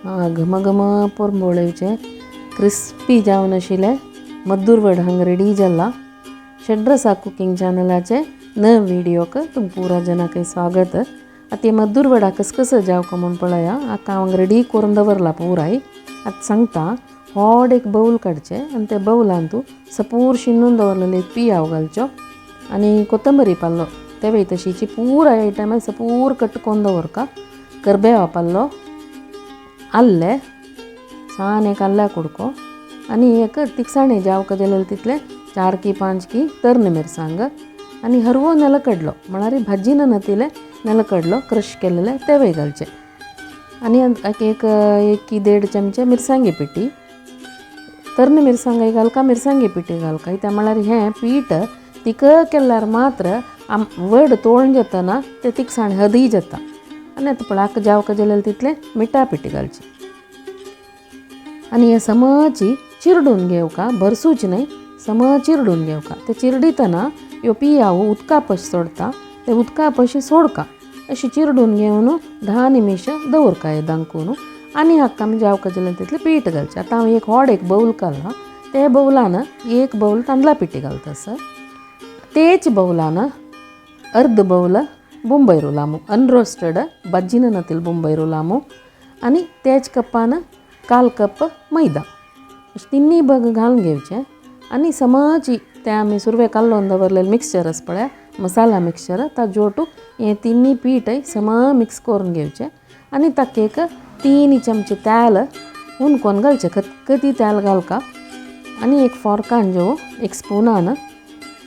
घम घम पोरंबोळेवचे crispy जावन आशिल्ले मद्दूर वड हांगा रेडी जाला. षड्रसा कुकिंग चॅनलाचे नव व्हिडियोक तुम पुरा जनाक स्वागत. आतां मद्दूर वडा कस कसं जावका म्हूण पळया. आतां हांव रेडी करून दवरला पुराय. आतां सांगता, व्हड एक बावल काडचें आनी त्या बावलान तूं सपूर शिनून दवरलेले एक पियाव घालचो आनी कोथंबरी पाल्लो तेवय तशीची पुराय आयटम सपूर कट करून दवरका. करबेवा पाल्लो, आल्ले सान एक आल्ल्या कुडको आनी एक तिखसाणे जावका जाल्यार तितले 4 की 5 की तरणे मिरसांग आनी हरवो नेलकडलो म्हळ्यार भाजीन नतिले नेलकडलो क्रश केलेले तेवय घालचे आनी एक एक की 1.5 चमचे मिरसांगी पिठी. तरणे मिरसांगाय घालका, मिरसांगी पिठी घालका. इत्या म्हळ्यार हें पीठ तिक केल्यार मात्र वड तोळून जाताना ते तिखसाण हदी जाता. आनी आतां पळय आक जावका जाल्यार तितले मिठा पिठी घालची आनी हे समची चिरडून घेवका, भरसूच न्हय, सम चिरडून घेवका. ते चिरडितना ह्यो पियाव उदका पश सोडता, ते उदका पशी सोडका. अशी चिरडून घेवन 10 निमिश दवरका हे दांकून. आनी हाका आमी जावका जाल्यार तितलें पीठ घालचें. आतां हांव एक व्हड एक बावल काडला, ते बावलान 1 बावल तांदळा पिठी घालता सर. तेच बावलान अर्द बावल बೊಂಬೈ ರುಲಾಮು, ಅನ್ರೋಸ್ಟೆಡ್ ಬಜ್ಜಿನ ನತಿಲ್ ಬೊಂಬೈ ರುಲಾಮು आनी तेच कपान 1/4 कप मैदा. अशें तिन्ही बग घालून घेवचें आनी समची ते आमी सुरवेक कालोवन दवरलेलें मिक्सचर आसा पळय, मसाला मिक्सचर, ताजोटू हें तिन्ही पीठ सम मिक्स करून घेवचें आनी ताका एक 3 चमचे तेल हुनकोन घालचें. खतखती तेल घालका आनी एक फॉर्कान जो एक स्पुनान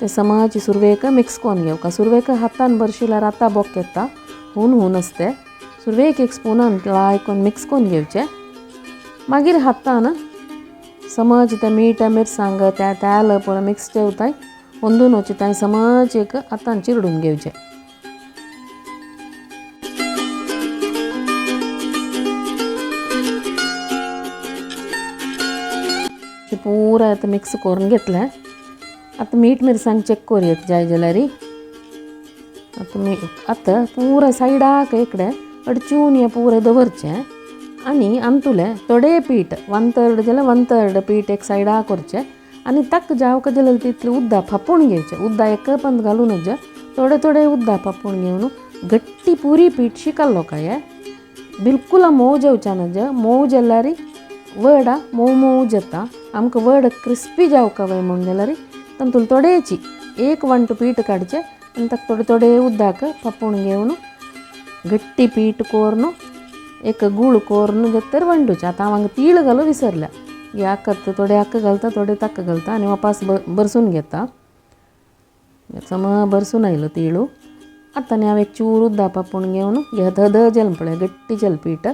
ते समाची सुरवेक मिक्स करून घेवका. सुरवेक हातान बरशिल्यार आतां बोक येता, हून हून आसते. सुरवेक एक स्पुनान लायकून मिक्स करून घेवचें. मागीर हातान समज तें मीठ मिरसांग त्या तेल पुरो मिक्स जेवताय अंदून वचूं तांय समज एक हातान चिरडून घेवचें. पुरा आतां मिक्स करून घेतलें. आतां मीठ मिरसांग चॅक करूया जाय जाल्यार. आतां आतां पुरा सायडाक एकडे अडचून हें पुरें दवरचें आनी आमतुलें थोडे पीठ 1/3 जाल्यार 1/3 पीठ एक सायडाक करचें आनी ताका जावका जाल्यार तितलें उद्दा फापून घेवचें. उद्दा एक पंद घालूं नज, थोडे थोडे उद्दा फापून घेवन गट्टी पुरी पीठ शिकल्लो काय बिलकुल मोव जावचें नज. मोव जाल्यार वडा मोव मोव जाता. आमकां वड क्रिस्पी जावका वय म्हूण जाल्यार तातूंत थोडेची 1 वांटो पीठ काडचें आनी ताका थोडे थोडे उदक फापून घेवन गट्टी पीठ करून एक गूळ करून जातर वंडूचें. आतां हांव हांगा तीळ घालूं विसरल्या. हे आकत थोडे आक घालता, थोडे ताक घालता आनी वापास बरसून घेता. सम बरसून आयलो तिळू. आतां आनी हांव एक चूर उदक पापून घेवन हे धद जल पळय गट्टी जल पीठ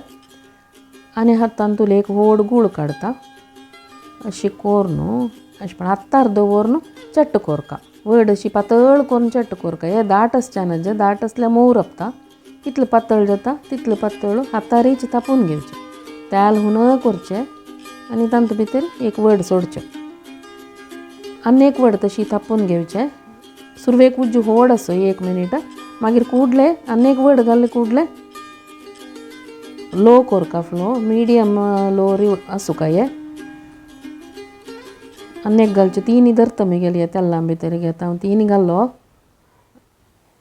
आनी हातान तुले एक व्हड गूळ काडता. अशी करून अशें पण हातार दवरून चट्ट कोरका, व्हड अशी पातळ करून चट्ट कोरका. हे दाट आसचें नज, दाट आसल्यार मोव रपता. कितलें पातळ जाता तितलें पातळ हातारीच तापून घेवचें. तेल हुन करचें आनी तातूंत भितर एक वड सोडचें आनी एक वड तशी तापून घेवचें. सुरवेक उज्जू व्हड आसो 1 मिनीट, मागीर कुडले आनी एक वड घालले कुडले लो कोरका, फ्लो मिडियम लो आसूं काय. आनी एक घालचें तिनी धरता मुगेली तेल्लां भितर घेता हांव तिनी घालो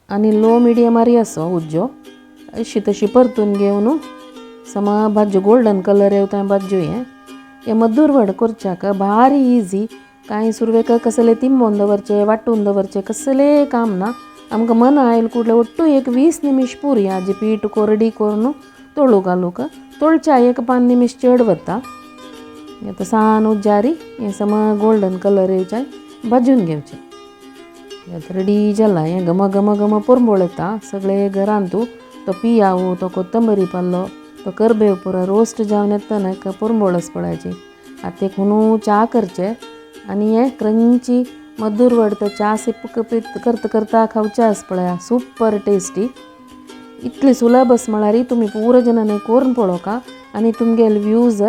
आनी लो मिडियम आरी आसो उज्जो. अशी तशी परतून घेवन समा भाजयो गोल्डन कलर येवता भाजयो. हें हें मद्दूर वड करच्याक भारी इजी. कांय सुरवेक कसले तिंबोवन दवरचें, वांटून दवरचें कसलें काम ना. आमकां मन आयल कुडले ಒಟ್ಟು एक 20 निमिश पुरी आजी पीठ कोरडी करून तोळू घालूंक तोळच्या एक 5 निमिश चड वता. आतां सान उज्जारी हें सम गोल्डन कलर येवचें भाजून घेवचें. आतां रेडी जाला. हें घम घम घम पोरंबोळ येता सगळे घरांतू. तो पियाव, तो कोथंबरी पाल्लो, तो करबेव पुरो रोस्ट जावन येतना एक पोरंबोळ आसा पळयाची. आतां एक हुनू च्या करचें आनी हें क्रंची मद्दूर वड तो च्या सिप करता करता खावचें आसा पळया, सुपर टेस्टी. इतली सुलभ आसा म्हळ्यार तुमी पुरो जणांनी करून पळोवका आनी तुमगेले व्यूज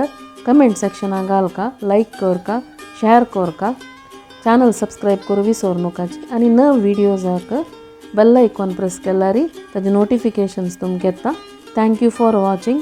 कमेंट सेक्शनाक घालका, लायक करका, शेअर करका, चॅनल सबस्क्रायब करूं विसरू नकाची आनी नव व्हिडियोजाक बेल आयकॉन प्रेस केल्यार ताजे नोटिफिकेशन्स तुमकां येता. Thank you for watching.